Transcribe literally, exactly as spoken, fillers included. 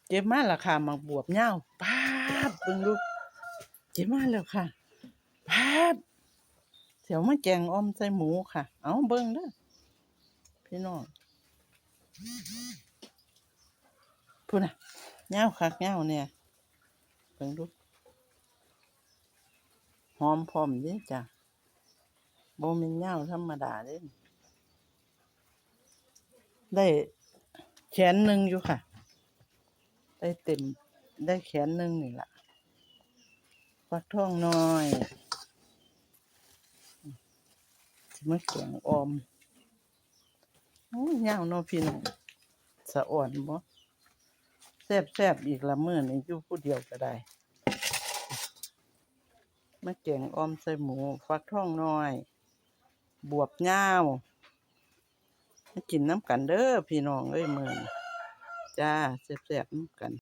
เก็บมาแล้วค่ะ หมากบวบยาว ป๊าบ เบิ่งดู เก็บมาแล้วค่ะ ป๊าบ เดี๋ยวมาแกงอ่อมใส่หมูค่ะ เอาเบิ่งเด้อ พี่น้อง พู้นน่ะ ยาวคักยาวแน่ เบิ่งดู หอมพร้อมเด้จ้ะ บ่แม่นยาวธรรมดาเด้ ได้แขนหนึ่งอยู่ค่ะ ได้เต็ม ได้แขนหนึ่งนี่ล่ะ ฟักทองน้อย สิมาแกงอ่อม โอ้ย ยาวเนาะพี่น้อง สะอ่อนบ่ แซ่บๆ อีกละมื้อนี้ อยู่ผู้เดียวก็ได้ มาแกงอ่อมใส่หมู ฟักทองน้อย บวบยาว มากินนำกันเด้อพี่น้องเอ้ย มื้อนี้ จ้า แซ่บๆ นำกัน